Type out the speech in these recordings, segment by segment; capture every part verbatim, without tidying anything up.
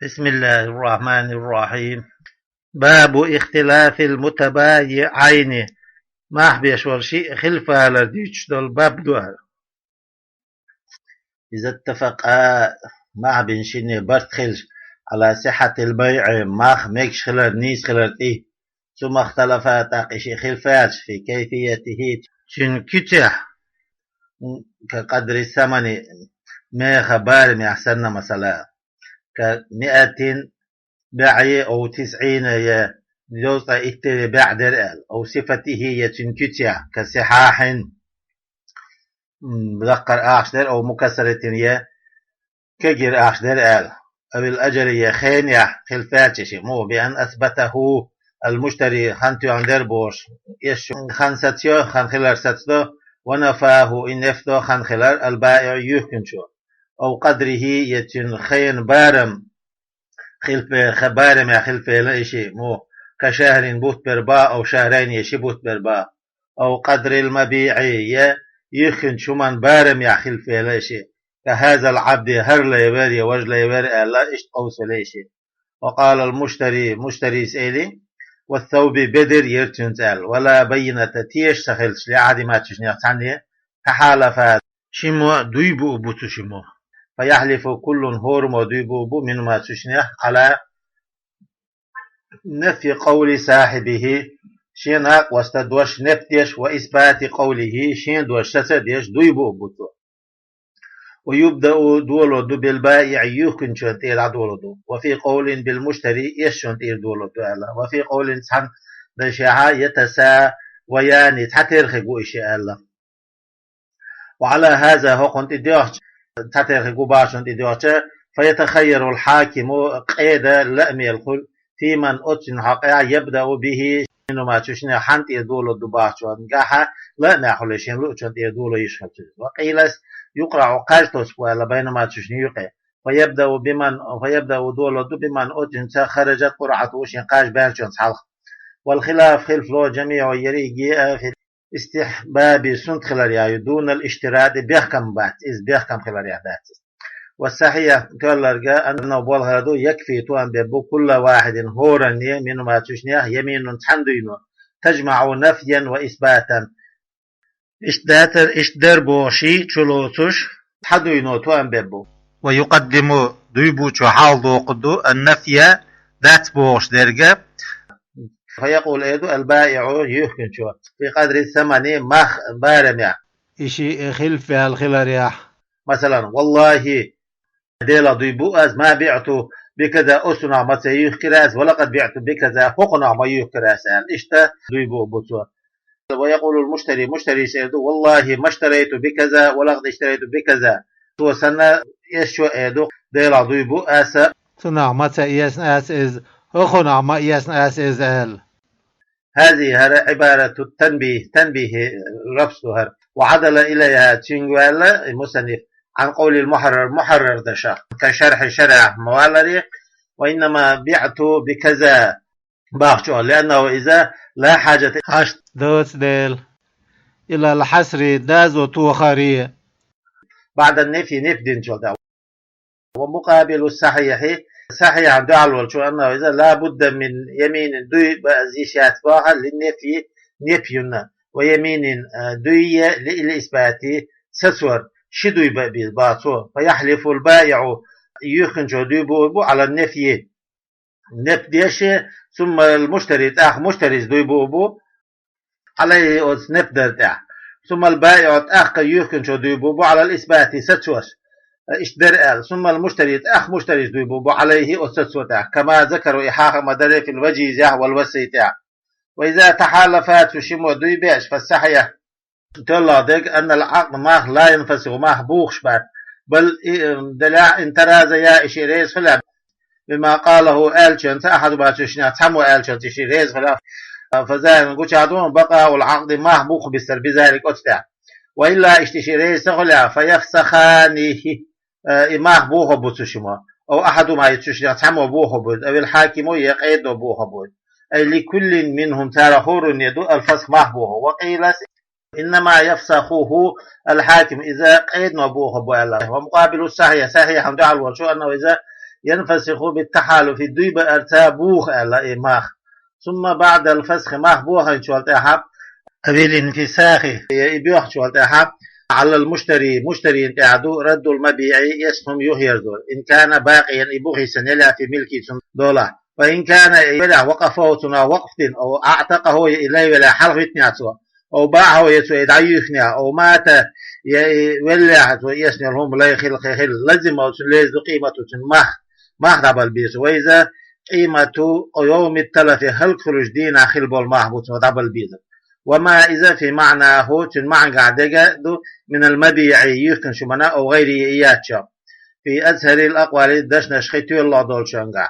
بسم الله الرحمن الرحيم. باب اختلاف المتبايعين. Мах беш болу шиъ хилфа хилар дуьйцуш долу баб ду хӀара. إذا اتفقا, мах бина шинна барт хилча, على صحة البيع, мах мегаш хилар, нийса хилар тӀе. ثم اختلفا, тӀаккха и шиъ хилфа яьлча, في كيفيته, цуьнан куьцехь, كقدر الثمن, механ барамехь санна, масала, كمائة باع أو تسعين, я дезткъа итт баьӀ дара аьлла, أو صفته, я цуьнан куьцехь, كصحاح, м, даккхар ахча дара, أو مكسرة, я кегира ахча дара аьлла, أو الأجل, я хенехь хилфа яьлча шиъ, مو بأن أثبته المشتري, хан тоьхна дара бохуш, эшчу хан сацайо, хан хилар сацадо, ونفاه, и нефдо хан хилар, البائع, юьхкинчо, أو قدره, я цуьнан хенан барам хилфа, ха-, барамехь хилфа елла и шиъ, مو كشهر, бутт бер бах, أو شهرين, я ши бутт бер бах, أو قدر المبيع, я юьхкинчу хӀуман барамехь хилфа елла и шиъ, كهذا العبد, хӀара лай вара я важа лай вара аьлла, иштта къовсавелла и шиъ. وقال المشتري, муштарис элира: والثوب, бедар яра цуьнца аьлла, ولا بينة, теша ца хилча, لأحدهما, цу шиннех цхьанне, تحالفا, шиммо дуй буъ бу цу шиммо. فيحلف كل, хӀораммо дуй буъ бу, منهما, цу шиннех, على نفي قول صاحبه, шен накъоста дош неф деш, وإثبات قوله, шен дош саца а деш, дуй буъ бу цо. ويبدأ, доло ду, بالبائع, юьхкинчун тӀера доло ду. وفي قول بالمشتري, эшчун тӀера доло ду аьлла. وفي قول, цхьана дашехь, يتساويان, цхьатерра хир бу и шиъ аьлла. وعلى هذا, хӀокхунна тӀе доьгӀча, цхьатерра хир бу бахчун тӀе доьгӀча, فيتخير الحاكم, къеда лаамехь хуьлу, فيمن, оццун хьокъехь, يبدأ به, منهما, цу шиннех хьанна тӀера доло ду бахчун гахь, лаамехь хуьлу шен луучун тӀера доло йиш хилча. وقيل, يقرع, кхаж тосуш бу аьлла, بينهما, цу шинна юкъе. فيبدأ بمن, فيبدأ, доло ду, بمن, оццунца, خرجت قرعته, шен кхаж баьллачунца хьалха. والخلاف, хилф ло, جميع, ерриге а, في الاستحباب, суннат хиларехь ю, دون الاشتراط, бехкам бац, иза бехкам хиларехь дац иза. والصحيح, тоьлларг, أنه, болх хир ду, يكفي, тоам беш бу, كل واحد, хӀоранна, منهما, цу шиннех, يمين, цхьана дуйно, تجمع نفيا وإثباتا. Иштта дацара, иштта дара бохуш шиъ чулоцуш, цхьа дуйно тоам беш бу. ويقدم, дуй буъчо хьалха дохур ду, النفي, дац бохуш дерг. فيقول, эр ду, البائع, юьхкинчо, بقدر الثمن, мах барамехь, и шиъ хилф ваьлла хиларехь. Масалан, والله, Делах дуй буъ ас, ما بعت بكذا, оцунах ма ца юьхкира ас, ولقد بعت بكذا, хӀокхунах ма юьхкира ас аьлла, иштта дуй буъ бу цо. ويقول المشتري, муштарис эр ду, والله ما اشتريت بكذا, ولقد اشتريت بكذا. Цо санна, эшчо эр ду, Делах дуй буъ ас, цунах ма ца эцна ас иза, хӀокхунах ма эцна ас иза аьлла. هذه, хӀара, عبارة التنبيه, танбихе лафз ду хӀара. وعدل إليها, цуьнга ваьлла и мусанниф, عن قول المحرر, мухьаррар дашах, كشرح, шарахь ма валларе, وإنما بعت بكذا бахча, لأنه, иза, لا حاجة, хьашт доцу дела, إلى الحصر, доза тохаре, بعد النفي, неф динчул тӀаьхьа. ومقابل الصحيح, сахьихьна дуьхьал волчу, أنه, иза, لا بد من يمين, дуй бан йиш яц боху, للنفي, неф юнна, ويمين, а, дуй, للإثبات, сацор, ши дуй бан беза боху цо. فيحلف البائع, юьхкинчо дуй буъ бу, على النفي, неф деш, ثم المشتري, тӀаккха муштарис дуй буъ бу, عليه, оцу неф дар тӀехь. ثم البائع, тӀаккха юьхкинчо дуй буъ бу, على الإثبات, сацош, иштта дара аьлла. ثم المشتري, тӀаккха муштарис дуй буъ бу, عليه, оцу сацо тӀехь. كما ذكروا, и хьаха ма дарра, في الوجيز, я, والوسيط, я. وإذا تحالفا, цу шиммо дуй беш, فالصحيح, тоьллах дерг, أن العقد, мах, لا ينفسخ, мах бухуш бац. بل, и, м, делахь, إن تراضيا, и шиъ реза хилахь, بما قاله, аьллачунца, أحدهما, цу шиннех цхьаммо аьллачунца и шиъ реза хилахь, فظاهر, гучахь ду, بقاء العقد, мах буху бисар, بذلك, оцу тӀехь. وإلا, иштта и шиъ реза ца хилахь, فيفسخانه, э, и мах бохо бу цу шиммо. أو أحدهما, я цу шиннех цхьаммо бохо бу, أو الحاكم, я къедано бохо бу. أي لكل منهم, царах хӀоранна ду, الفسخ, мах бохо. وقيل, إنما يفسخه الحاكم, иза къедано бохо бу аьлла. ومقابل الصحيح, сахьихьна дуьхьал волчу, أنه, иза, ينفسخ بالتحالف, дуй баарца боху аьлла и мах. ثم بعد الفسخ, мах бохийначул тӀаьхьа, أو الانفساخ, я и боьхначул тӀаьхьа, على المشتري, муштарина тӀехь ду, رد المبيع, эсна хӀума юхаерзо, إن كان باقيا, и бухийсан елахь, في ملكه, цуьнан долахь. وإن كان, и велахь, وقفه, цунах вакъф дина, أو أعتقه, я и лай велахь, хьалхавитинехь цо, أو باعه, я цо и дӀаюьйхинехь, أو مات, я и веллехь, цо эсна йолу хӀума лай хилла, кхин хилла, لزمه, цунна лезна ду, قيمته, цуьнан мах, мах дӀабала беза. وإذا, قيمة يوم التلف, хӀаллакьхуьлучу дийнахь хилла болу мах бу цо дӀабала беза. وما إذا في معناه, цуьнан маьӀнехь дерг а ду, من المبيع, юьйхкинчу хӀуманах, أو غيره, я и яц чохь, في أظهر الأقوال, дешнаш кхин тоьлалла долчуьнгахь.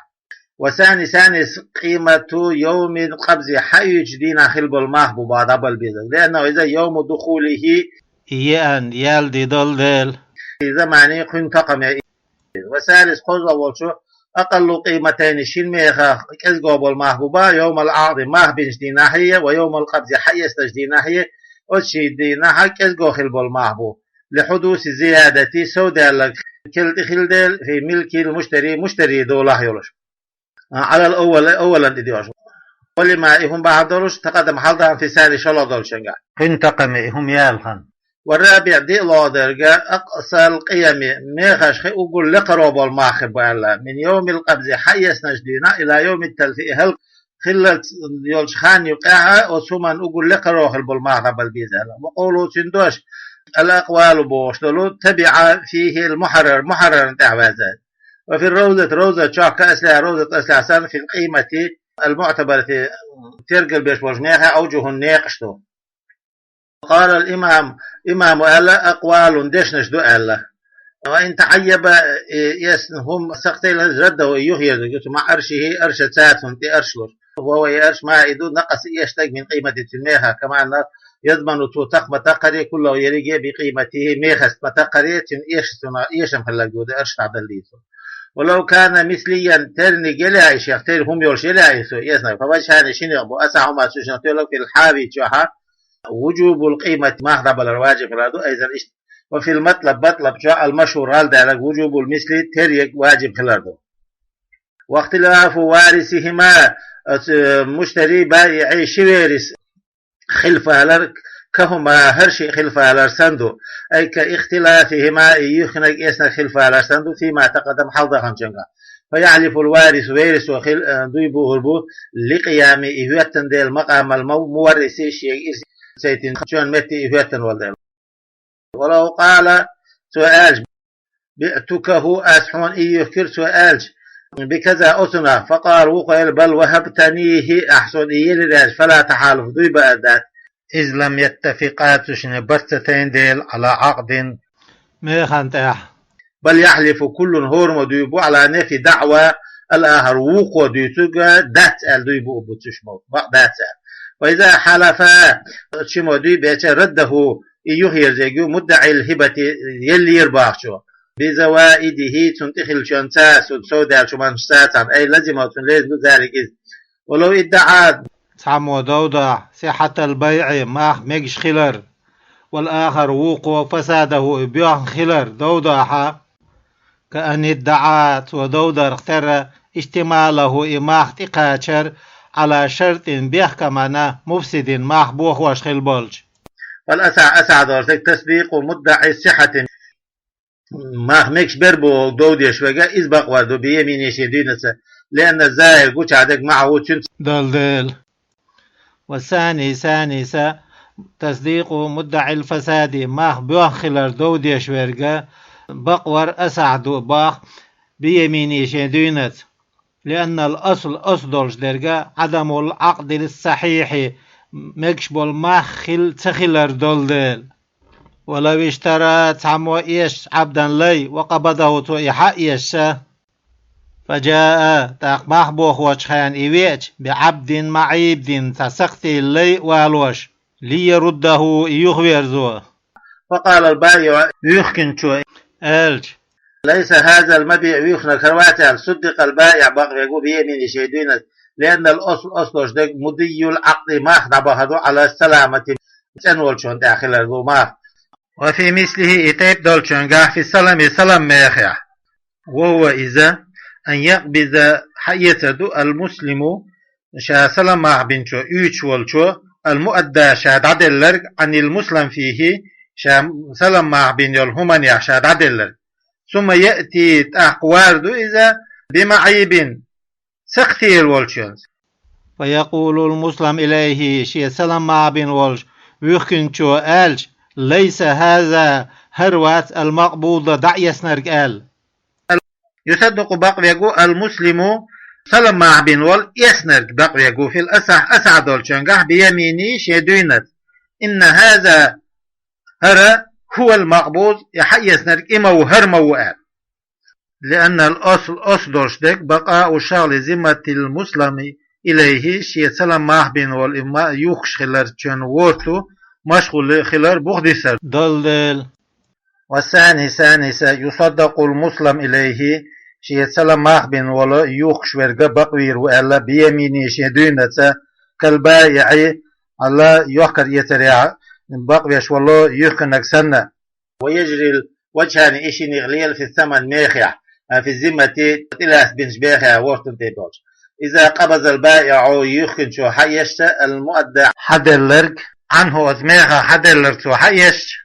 والثاني, ثاني, قيمة يوم القبض, хьаоьцучу дийнахь хилла болу мах бу боху дӀабала безарг. لأنه إذا يوم دخوله, и еана ял де долу дела. في زمان, кхуьнан такъаме. والثالث, кхозлагӀа волчу, أقل قيمتين, шина мехах кӀезиго болу мах бу боху, يوم العقد, мах бинчу дийнахье, ويوم القبض, хьаэцначу дийнахье, оцу шина дийнахь кӀезиго хилла болу мах бу. لحدوث الزيادة, совдаьлларг кхин тӀе хилла дела, في ملك المشتري, муштарин долахь йолуш. على الأول, أولاً, тӀе доьжна. ولما, и хӀума бахьана долуш, تقدم, хьалха даьхна, في الثاني, шолгӀа долчуьнгахь. Кхуьнан такъаме и хӀума яьлла хан. والرابع, диълагӀа дерг а, أقصى القيم, мехаш кхин уггар лекхаро болу мах хир бу аьлла. من يوم القبض, хьаэцначу дийнахь, إلى يوم التلف, и хӀаллакьхилла йолчу ханна юкъехь а, оцу хӀуманна уггар лекхаро хир болу мах дӀабала беза аьлла. وقوله, цуьнан дош, الأقوال бохуш долу, تبع فيه المحرر, мухьаррарна тӀаьхьа ваьзна. وفي الروضة, ровза чохь, كأصلها, ровзат аслехь санна, في القيمة المعتبرة, тергал беш болчу мехехь أوجه, некъаш ду. قال الإمام, имамо аьлла, أقوال, дешнаш ду аьлла. وإن تعيب, и, эсна хӀума сакътийла, رده, и юхаерзарг ю цо, مع أرشه, أرش цаьрца, цунна тӀе أرش луш. وهو, и أرش, ما, и ду, نقص, эшнарг, من قيمته, цуьнан мехах, كما أنه يضمن, цо такъма такъаре, كله, ерриге а, بقيمته, мехаца ма такъаре, цуьнан эш, цунах эшам хилларг ду, أرش дӀадала деза. ولو كان مثليا, терниг елахь и шех, тера хӀума йолуш елахь и цо эснарг, فوجهان, ши некъ бу, أصحهما, цу шиннах тоьлларг, في الحاوي чохь, وجوب القيمة, мах дӀабалар ваджиб хилар ду, أيضاً, иштта. وفي المطلب, матлаб чохь, المشهور, гӀаладаьлларг, وجوب المثل, тера ерг ваджиб хилар ду. واختلاف وارثهما, оцу муштари, баиӀи ши верас хилаф алар, كهما, хӀара шиъ хилаф алар санна ду, أي كاختلافهما, и юьхкинарг, эснарг хилаф алар санна ду, فيما تقدم, хьалха даьхначуьнгахь. فيحلف الوارث, верасо хила, э, дуй бухур бу, لقيام, и хӀоьттина дела, مقام المورث, шега ирс сайтина чоьнан метте и хӀоьттина волу дела. ولو قال, цо аьлча, بعتكه, ас хьуна и юьхкира, цо аьлча, بكذا, оцунах, فقال, вукхо элира, بل وهبتنيه, ахь суна и елира аьлча, فلا تحالف, дуй баар дац. إذ لم يتفقا, цу шинна барт ца тайна дела, على عقد, механа тӀехь. بل يحلف كل, хӀораммо дуй бу, على نفي دعوى الآخر, вукхо дуьйцург дац аьлла дуй бу, бу цуьш ма бу, бакъ дац аьлла. وإذا حلفا, шиммо дуй беча, رده, и юхаерзарг ю, مدعي الهبة, еллера бахчо, بزوائده, цунна тӀехилчонца, цунна совдаьллачу хӀуманца цхьаьна, أي لزمه, цунна лезна ду, ذلك, иза. ولو ادعى, цхьаммо дов дахь, صحة البيع, мах мегаш хилар, والآخر, вукхо, فساده, и боьхна хилар дов дахь, كأن ادعى, цо дов дарх терра, اشتماله, и мах тӀекхачар, على شرط, бехкамна, مفسد, мах бохош хилла болчу. فالأصح, асахь долуш дерг, تصديق مدعي الصحة, мах мегаш бер бохург дов деш верг, иза бакъвар ду, بيمينه, шен дуьйнаца, لأن الظاهر, гучахь дерг, معه, цуьнца долу дела. والثاني, ثاني, са, تصديق مدعي الفساد, мах боьхна хилар дов деш верг, бакъвар асахь ду боху, بيمينه, шен дуьйнаца. لأن الأصل, асл долуш дерг, عدم العقد الصحيح, мегаш болу мах хил-, ца хилар долу дела. ولو اشترى, цхьаммо эшча, عبدا, лай, وقبضه, цо и хьаэшча, فجاء, тӀаккха мах бохочу хенахь и веача, بعبد معيب, цхьа сакътийла лай а валош, ليرده, и юхаверзо. فقال البائع, юьхкинчо аьлча, ليس هذا المبيع, юьхкинарг хӀара вац аьлла, صدق البائع, бакъвер ву, بيمينه, шен дуьйнаца, لأن الأصل, асл долуш дерг, مضي العقد, мах дӀабахар ду, على السلامة, цӀена волчунна тӀехь хилар ду мах. وفي مثله, и тайпа долчуьнгахь, في السلم, салам мехехь. وهو, иза, أن يقبض хьаэцар ду, المسلم ша салам мах бинчо уьйцуш волчо, المؤدى ша дӀаделларг, عن المسلم فيه ша салам мах бина йолу хӀуманех ша дӀаделларг. ثم يأتي тӀаккха вар ду иза, بمعيب сакхтийла волчуьнца. فيقول المسلم إليه шен салам мах бина волчу вуьйхкинчо аьлча, ليس هذا хӀара вац, المقبوض дӀаэцнарг аьлла. يصدق бакъвергва, المسلم салам мах бина волу эцнарг бакъвергва, في الأصح асахь долчуьнгахь, بيمينه шен дуьйнаца. إن هذا хӀара, هو المقبوض и хьаэцнарг и ма ву, хӀара ма ву аьлла. لأن الأصل оцу долуш дерг بقاء شغل ذمة المسلم إليه шен салам мах бина волу и ма юхкуш хиларчун ворта машгӀул хилар бух дисар долу дела. والثاني ثاني يصدق المسلم إليه шен салам мах бина волу юхкуш верг бакъвийр ву аьлла, بيمينه шен дуьйнаца, كالبائع хьала йохкар эцарехь бакъвеш волу юьхкинарг санна. ويجري الوجهان и шина некъ лела في الثمن мехехь, في الذمة тӀелаьцна бинчу мехехь вортун тӀе долчу. إذا قبض البائع юьхкинчо хьаэцча, المؤدى хьаделларг, عنه оцу мехах хьаделларг цо хьаэцча,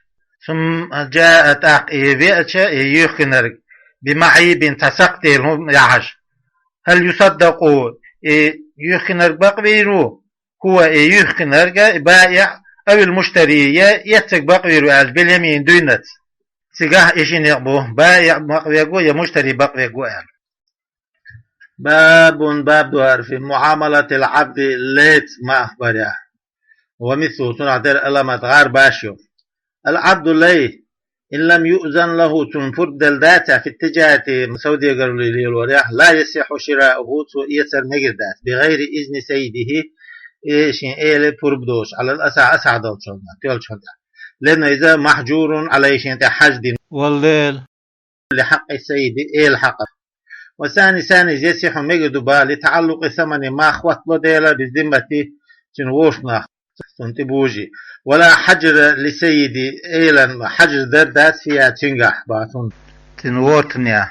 ثم جاء тӀаккха и веача и юьхкинарг, بمعيب цхьа сакхтийла хӀума яхьаш. هل يصدق и юьхкинарг бакъвийр ву, هو и юьхкинарг, и بائع أو المشتري я эцнарг бакъвийр ву аьлча, باليمين дуьйнаца. Цигахь и шина некъ бу, بائع бакъвергва я مشتري бакъвергва аьлла. باب баб ду хӀара في معاملة العبد лайца мах барехь. ومثله цунах дерг علامة гӀар баш ю. العبد лай إن لم يؤذن له цунна пурба делла дацахь في التجارة сов дегарло лелорехь, لا يصح شراؤه цо эцар мегар дац, بغير إذن سيده и шен эла пурба долуш, على الأصح асахь долчунна, тоьллачунна. لأنه иза محجور عليه шена тӀехь хьаж дина волу дела. لحق السيد эла хьакъах. والثاني ثاني يصح мегар ду бах, لتعلق الثمن мах хӀоттало дела, بالذمة цуьнан вортанах, цунна тӀе бужий. ولا حجر للسيد элан хьажар дар дац فيها цуьнгахь бах цунна, цуьнан вортанехь.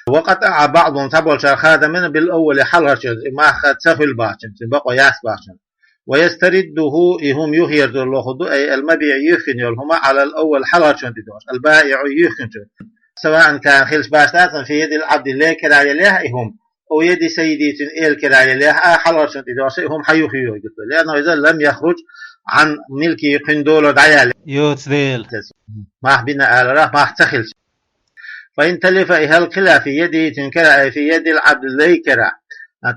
وقطع بعضهم цхьаболчара хадам бина بالأول хьалхарчунна, и мах ца хуьлу бахчунна, цуьнан бакъо яц бахчунна. ويسترده и хӀума юхаерзор лохур ду, أي المبيع юьхкина йолу хӀума, على الأول хьалхарчунна тӀе дош, البائع юьхкинчунна. سواء كان хилча башха дац, في يد العبد лай кара елехь и хӀума, أو يد سيده цуьнан эла кара елехь а, хьалхарчунна тӀе дош и хӀума хьаюхайоьгуьйту, لأنه иза لم يخرج عن ملكه кхуьнан долара дӀаяьлла йоцу дела. Мах бина аларах мах ца хилча. فإن تلف и хӀаллакьхилахь في يده цуьнан карахь, أي في يد العبد лай карахь,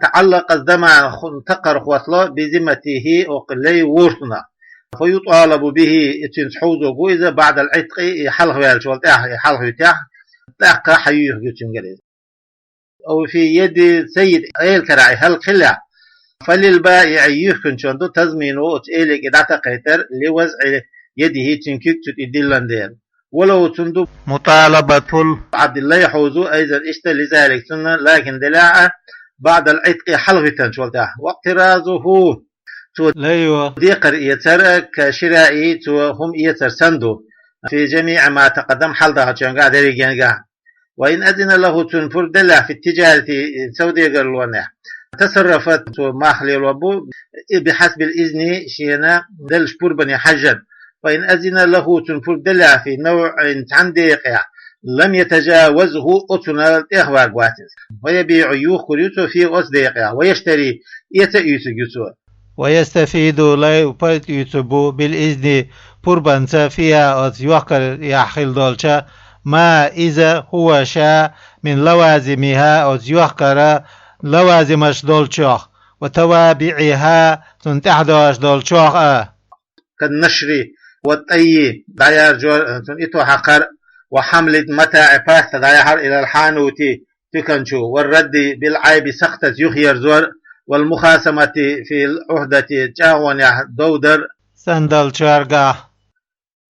تعلق الضمان хӀун такхар хӀоттало بذمته окху лай вортанах. فيطالب به и цуьнца хьовзорг ву иза بعد العتق и хьалхаваьллачул тӀаьхьа, и хьалхавитехь, тӀаккха хьаюьйхуьйту цуьнгара иза. أو في يد سيد эла карахь и хӀаллакьхилахь, فللبائع юьхкинчунна ду تضمينه оцу эле и дӀатакхийтар, لوضع يده цуьнан куьг цу тӀе диллина дела. ولو цунна ду مطالبة العبد лай хьовзо أيضا иштта لذلك цунна, لكن делахь а بعد العتق хьалхавитанчул тӀаьхьа. واقتراضه цо лайо декхар эцар, كشرائه цо хӀума эцар санна ду, في جميع ما تقدم хьалдахачуьнгахь дерригенгахь. وإن أذن له цунна пурба делахь في التجارة сов дегарлонехь, تصرف цо мах лелор бу بحسب الإذن шена деллачу пурбане хьаьжжина. وإن أذن له цунна пурба делахь في نوع цхьана декъехь, لم يتجاوزه оцунна тӀехварг вац иза. ويبيع юхкур ю цо فيه оцу декъехь, ويشتري эца а уьйцург ю цо. ويستفيد лай пайда уьйцур бу بالإذن пурбанца فيها оцу йохкарехь хилла долча, ما иза هو ша من لوازمها оцу йохкара лавазимаш долчех, وتوابعها цунна тӀаьхьадош долчех а. كالنشر والطي дӀаяр жор, цунна итт хьакхар, وحمل المتاع паста дӀаяхьар إلى الحانوت туькан чу, والرد بالعيب сахтаца юхаерзор, والمخاصمة في العهدة чӀагӀонехь дов дар санна долчаьргахь.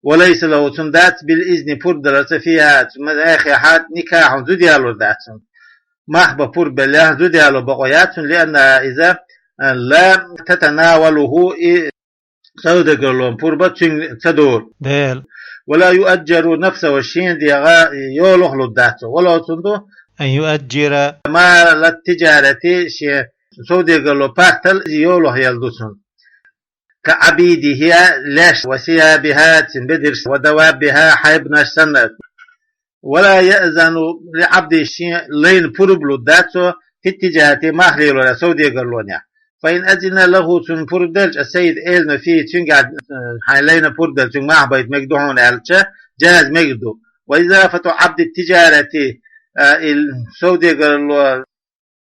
وليس له цунна дац بالإذن пурба даларца فيها цу мехехь نكاح зуда ялор дац цунна. Мах бан пурба беллехь зуда яло бакъо яц цунна, لأنها иза لا تتناوله и сов дегарлон пурба цуьнга ца дора дела. ولا يؤجر نفسه, шен дегӀ йолах лургдац цо. ولو, цунду, أن يؤجر مال التجارة, шен совдегарло партал йолах яла ду цунна. كعبيده, лаьш, وثيابها, цун бедарш, ودوابها, хьайбанаш санна. ولا يأذن لعبده, шен лайна пурба лургдац цо, في التجارة, мах лелорехь, совдегарлонехь. فإن أذن له, цунна пурба делча, السيد, элано, فيه, цуьнгахь, э, хьайн лайна пурба делча, цуьнга мах байта мегаш ду хьуна аьлча, جاز, мегаш ду. وإضافة عبد التجارة, э, и совдегарло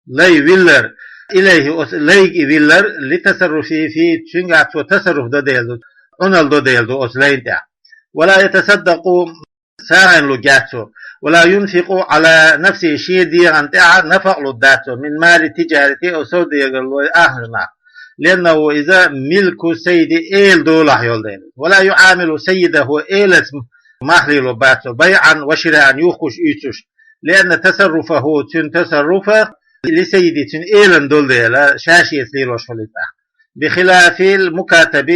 лай виллар, إليه, оцу лайга и виллар, لتصرفه فيه, цуьнгахь цо тасарруф до дела ду, Ӏуналла до дела ду оцу лайна тӀехь. ولا يتصدق, сагӀина лургьяц цо. ولا ينفق على نفسه, шен дегӀана тӀехь нафакъ лургдац цо, من مال التجارة, оцу совдегарлойн ахчанах. لأنه, иза, ملك السيد, эла долахь йолу дела. ولا يعامل سيده, элаца мах лелор бац цо, بيعا وشراء, юхкуш, уьйцуш. لأن تصرفه, цуьнан тасарруф, لسيده, цуьнан элана долу дела, ша шеца лелош хуьлу иза. بخلاف المكاتب,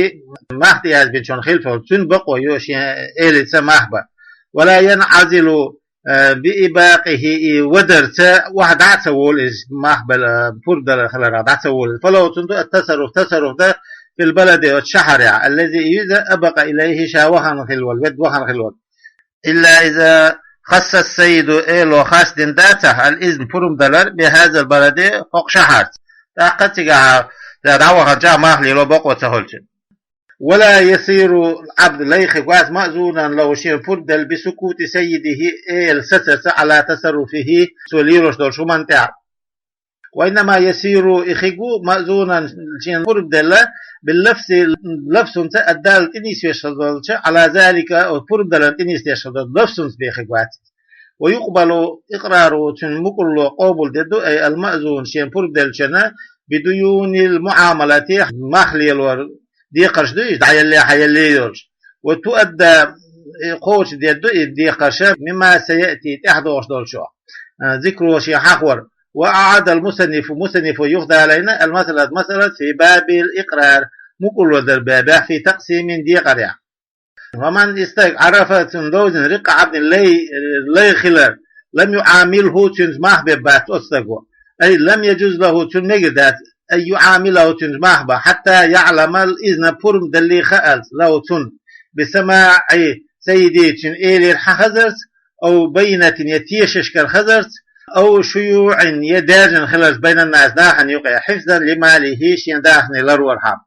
мах тӀеязбинчунна хилаф, цуьнан бакъо ю шен элица мах бан. ولا ينعزل, э, بإباقه, и вадарца охьа дӀа а ца волу иза, мах бала, э, пурба дала хиларах дӀа а ца волу иза. فله, цунна ду, التصرف, тасарруф дан, في البلد, оцу шахьарехь, الذي, иза, أبق إليه, ша вахана хилла волу, ведда вахана хилла волу. إلا إذا خص السيد, эло хас дина дацахь, الإذن, пурба далар, بهذا البلد, хӀокху шахьарца. ТӀаккха цигахь, дӀаваханчохь мах лело бакъо ца хуьлу цуьнан. ولا يصير العبد, лай хир вац, مأذونا له, шен пурба делла, بسكوت سيده, эла сацарца, على تصرفه, цо лелош долчу хӀуманна тӀехь. وإنما يصير, и хир ву, مأذونا, шен пурба делла, باللفظ, лафзанца, الدال, тӀе нисвеш хилла долчу, على ذلك, оцу пурба даларна тӀе нисдеш хилла долчу лафзанца бен хир вац. ويقبل إقراره, цуьнан мукӀарло къобалдийр ду, أي المأذون, шен пурба деллачунна, بديون المعاملة, мах лелоран декхарш ду иза, дӀаялле, хьаялле йолуш. وتؤدى, э, кхочушдийр ду и декхарш, مما سيأتي, тӀаьхьа догӀуш долчух, э, ذكره, шен хьахор. وأعاد المصنف, мусаннифо юхадалийна, المسألة, масъалат, في باب الإقرار, мукӀарло даран бабехь, في تقسيم, декъарехь. ومن, и стаг, عرف, цунна довзийна, رق عبد, лай, лай хилар, لم يعامله, цуьнца мах беш бац оцу стага. أي لم يجز له, цунна мегар дац, أن يعامله, цуьнца мах бан, حتى يعلم الإذن, пурба далле хаалц, له, цунна, بسماع سيده, цуьнан элира хьахазарца, أو بينة, я тешашкара хазарца, أو شيوع, я даьржина хиларца, بين الناس, нахана юкъахь, حفظا لماله, шен дахне ларорхьама.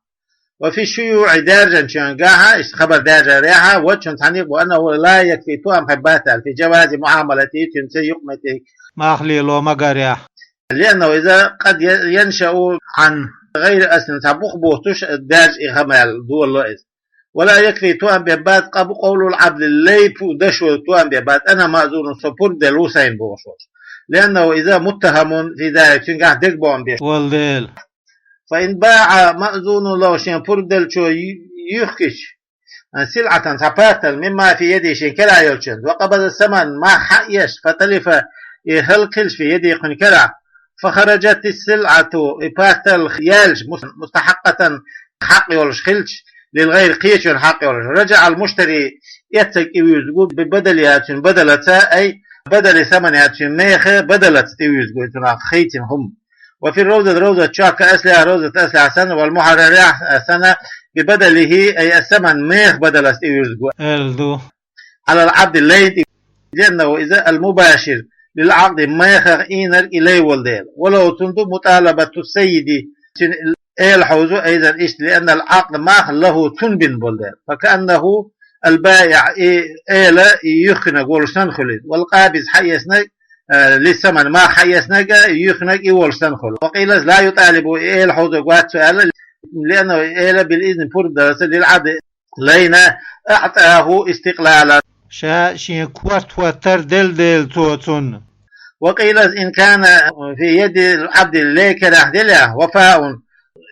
وفي الشيوع, даьржинчуьнгахь, иштта хабар даьржарехь, وجه, цхьаьна юкъа, أنه لا يكفي, тоам хир бац аьлла, في جواز معاملته, цуьнца юкъаметтиг, мах лело магарехь. لأنه إذا قد ينشأ عن غير أصل, цхьа бух боцуш даьржа и хӀума аьлла долало иза. ولا يكفي, тоам беш бац, قبول العبد, лай пу-, дашо тоам беш бац, أنا مأذون, со пурба делла ву сайна бохуш волуш. لأنه إذا متهم في ذلك, цуьнгахь дегабоам беш волу дела. فإن باع المأذون له, шен пурба деллачо ю-, юьхкича, а, سلعة, цхьа партал, مما في يده, шен керахь йолчуьнца, وقبض الثمن, мах хьаэцча, فتلف, и хӀаллакьхилча, في يده, кхуьнан керахь, فخرجت السلعة, и партал яьлча, مس-, مستحقة, хьакъ йолуш хилча, للغير, кхечунна хьакъ йолуш, رجع المشتري, эццаг тӀевуьйзург ву, ببدلها, цуьнан бадалаца, أي بدل ثمنها, цуьнан механ бадалаца тӀевуьйзург ву, цунах хийцина хӀума. وفي الروضة, ровзат чохь, كأصلها, ровзат аслехь санна, والمحرر, а, санна, ببدله, أي الثمن, механ бадалаца тӀевуьйзург ву, аьлла ду, على العبد, лайна тӀе, لأنه إذا المباشر للعقد, мехах Ӏийнарг и лай волу дела. ولو, цунна ду, مطالبة السيد, цуьнан эла хьовзо, أيضا, иштта, لأن العقد, мах, له, цунна бина болу дела. فكأنه البائع, и эла, и юьхкинарг волуш санна хуьлу иза. والقابض, хьаэцинарг, э, للثمن, мах хьаэцинарг а, юьхкинарг и волуш санна хуьлу. وقيل, لا يطالب, и эла хьовзорг вац цо аьлла, لأنه, и эла, بالإذن, пурба даларца, للعبد, лайна, أعطاه استقلالا, ша шен корта хӀоттар делла дела цо цунна. وقيل إن كان في يد العبد, лай керахь делахь, وفاء,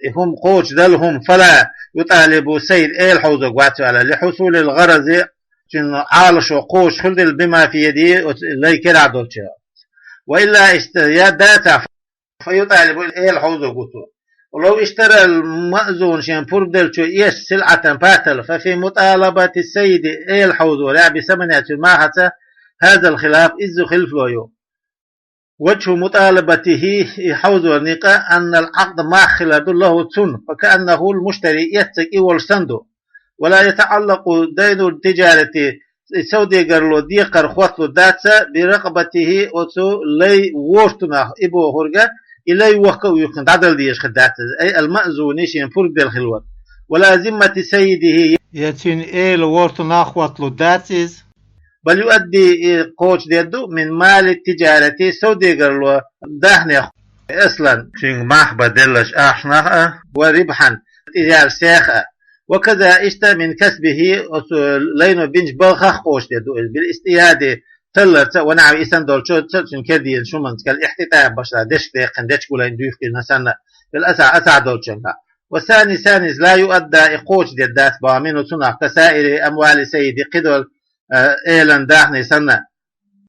и хӀума кхочушдала хӀума, فلا يطالب السيد, эла хьовзорг вац цо аьлла, لحصول الغرض, цуьнан Ӏалашо кхочуш хуьлу дела, بما في يده, оцу лай керахь долчу. وإلا, иштта, я дацахь, فيطالب, эла хьовзорг ву цо. ولو اشترى المأذون шен пурба деллачо эшача سلعة патал, ففي مطالبة السيد эла хьовзорехь بثمنها цуьнан махаца هذا الخلاف иззу хилфло ю. وجه مطالبته и хьовзоран къа أن العقد мах хилар ду له цунна, فكأنه المشتري эццаг и волуш санна ду. ولا يتعلق دين التجارة и совдегарло декхар хӀотталур дац برقبته оцу лай вортунах и бохург, и лай вохка а вуьйхкина дӀадала дезаш хир дац иза, أي المأذون шен пурба делла хилла вара. ولا ذمة سيده я цуьнан эла вортунах хӀотталур дац иза. بل يؤدي и кхочушдер ду من مال التجارة совдегарло дахнех أصلا цуьнга мах бан деллачу ахчанах а, وربحا тӀедиллинчу сих а, وكذا иштта من كسبه оцу лайно бинчу балхах а кхочушдер ду иза, بالاصطياد талларца а, ونحوه и санна долчуьнца а, цуьнан кара дезачу хӀуманца, كالاحتطاب башха дешка даьккхина, дечиг гулйина, дуьйхкина санна, بالأصح асахь долчуьнгахь. والثاني саннис لا يؤدى и кхочушдер дац боху منه цунах كسائر أموال السيد кхидолу а, элан дахни санна.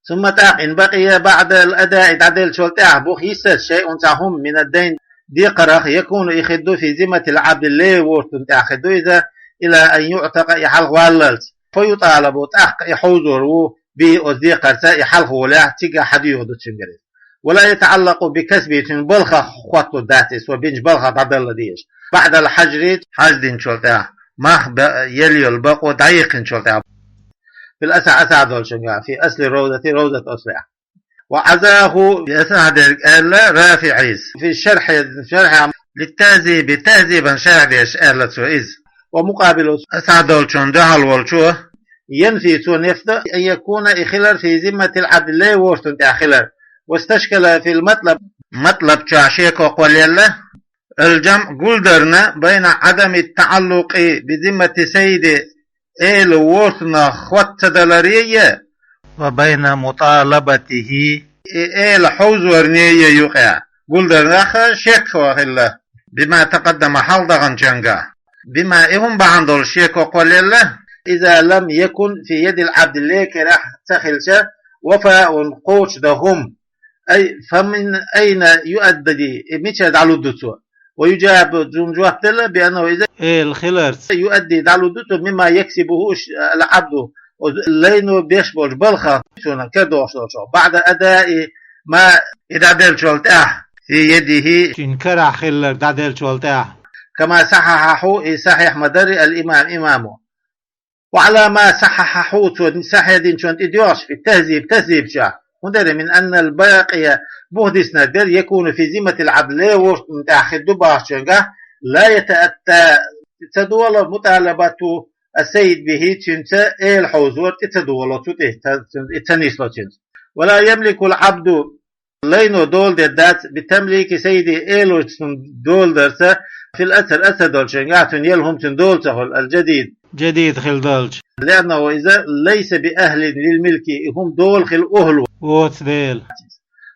ثم тӀаккха إن بقي بعد الأداء дӀаделлачул тӀаьхьа بقي يسس شيء цхьа хӀума من الدين декхарх يكون и хир ду في ذمة العبد лай вортун тӀехь хир ду иза إلى أن يعتق и хьалхаваллалц. فيطالب тӀаккха и хьовзор ву به оцу декхарца и хьалхаволахь, цигахь хьадоьхур ду цуьнгара иза. ولا يتعلق بكسبه цуьнан балхах хӀотталур дац иза, цо бинчу балхах дӀадала дезаш. بعد الحجر хьаж динчул тӀаьхьа, мах бе-, елла йолу бакъо дӀаяьккхинчул тӀаьхьа. بالأصح асахь долчуьнгахь في أصل الروضة ровзат аслехь. وعزاه и асахь дерг аьлла РафиӀис في الشرح шархь للتهذيب тахьзибан шархь деш аьлла цо иза. ومقابله асахь долчунна дуьхьал волчо ينفي цо нефда أن يكون и хилар في ذمة العبد лай вортун тӀехь хилар. واستشكل في المطلب матлаб чохь шеко кхоллаелла الجمع гулдарна بين عدم التعلق بذمة السيد эла вортунах хӀотта ца даларе а وبين مطالبته и эла хьовзорне а юкъа. Гулдарнах шек хилла بما تقدم хьалха даханчуьнгахь. بما и хӀума бахьана долуш шеко кхоллаелла إذا لم يكن في يد العبد лай керахь ца хилча وفاء кхочушдан хӀума. أي فمن أين يؤدي и мичара дӀалур ду цо. ويجاب цунна жоп делла بأنه иза эла хиларца يؤدي дӀалур ду цо مما يكسبه العبد оцу лайно беш болчу балхах цунах кара дохуш долчух بعد أداء ما и дӀаделлачул тӀаьхьа في يده цуьнан карахь хилларг дӀаделлачул тӀаьхьа. كما صححه и сахьихь ма-дарра الإمام имамо. وعلى ما صححه цо сахьихь динчунна тӀедоьгӀуш في التهذيب тахьзиб чохь. ХӀунда аьлча من أن الباقي буха диснарг дерг يكون في ذمة العبد лай вортун тӀехь хир ду бахчуьнгахь لا يتأتى ца долу مطالبة السيد به цуьнца эла хьовзор тӀе ца долу цу тӀе, ца, цуьнца, и ца нисло цуьнца. ولا يملك العبد лайно дола дер дац بتمليك سيده эло цунна дола дарца في الأصح асахь долчуьнгахь цуьнан елла хӀума цуьнан дола ца хуьлу الجديد жадид хилла долчу. لأنه иза ليس بأهل للملك и хӀума дола хила охӀла воцу дела.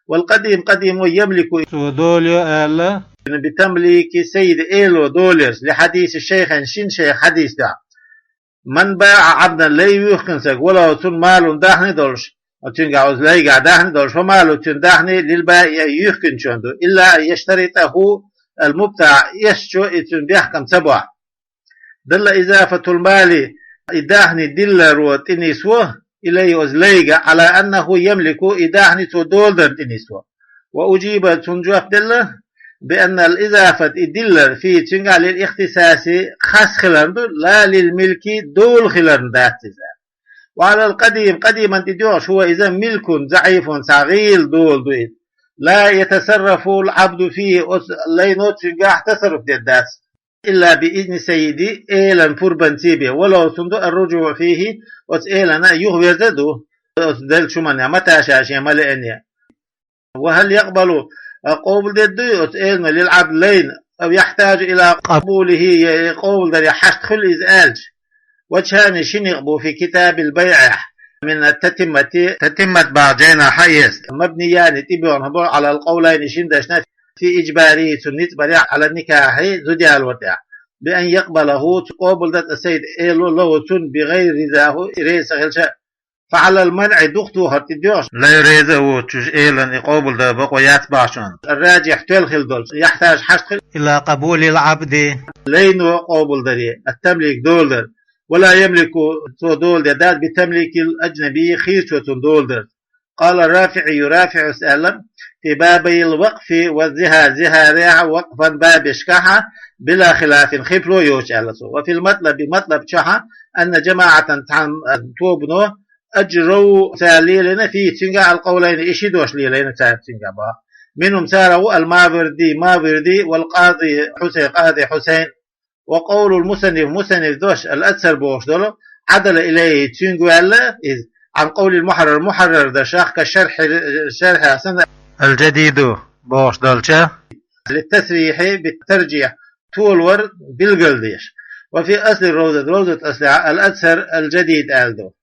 والقديم قديم يملك цо дола йо аьлла بتمليك سيد эло дола ерш لحديث الشيخين шина шайх хьадис тӀехь. من باع عبدا лай юьхкина стаг ولو цуьнан مال дахни долуш, цуьнгахь оцу лайгахь дахни долуш فماله цуьнан дахни للبائع юьхкинчун ду إلا أن يشترطه المبتاع эшачо и цуьнан бехкам ца бохь. دل إضافة المال и дахни дилларо тӀе нисво إليه оцу лайга على أنه يملك и дахни цо дола дарна тӀе нисво. وأجيب цунна жоп делла بأن الإضافة и диллар في цуьнгахь للاختصاص хас хиларна ду لا للملك дола хиларна дац иза. وعلى القديم قديما тӀедоьгӀуш هو иза ملك ضعيف цхьа гӀийла дола ду иза. لا يتصرف العبد فيه оцу лайно цуьнгахь тасарруф дер дац إلا بإذن سيده элан пурбанца бен ولو цунна ду الرجوع فيه оцу элана юхаверза а ду оцу деллачу хӀуманна متى شاء шен ма лиъна. وهل يقبل къобалдер дуй оцу элано للعبد лайна أو يحتاج إلى قبوله я и къобалдаре хьашт хуьлу иза аьлча. وجهان ши некъ бу في كتاب البيع من التتمة татиммат бахьа жайнахь хьаэца مبنيان тӀебоьгӀна бу على القولين шина дашна في إجباره цунна ницкъ барехь على النكاح зуда ялор тӀехь بأن يقبله цо къобалдо السيد эло له цунна بغير رضاه и реза ца хилча а. فعلى المنع дукха тохар тӀе доьгӀаш, لا يريد воцуш элан и къобалда бакъо яц бахьчун. الراجح тоьл хила долчу, يحتاج хьашт хила, إلى قبول العبد лайно къобалдаре, التمليك доладар. ولا يملك цо доладе дац, بتمليك الأجنبي хийрачо цунна доладар. قال الرافعي РафиӀис аьлла: في بابي الوقف والظهار, зихьарехь, вакъфан бабешкахь, بلا خلاف хипло йоцуш аьлла цо. وفي المطلب матлаб чохь أن جماعة цхьана тобано أجروا цара лелийна فيه цуьнгахь القولين и ши дош лелийна цара цуьнгахь боху. منهم царах ву الماوردي Маврди, والقاضي حسين къади Хьусайн. وقول المصنف мусанниф дош الأكثر бохуш долу عدل إليه цуьнга ваьлла иза عن قول المحرر Мухьаррар дашах كالشرح шархьехь санна الجديد бохуш долча للتصريح بالترجيح толор билгалдеш. وفي أصل الروضة Равзат аслехь الأكثر الجديد аьлла ду.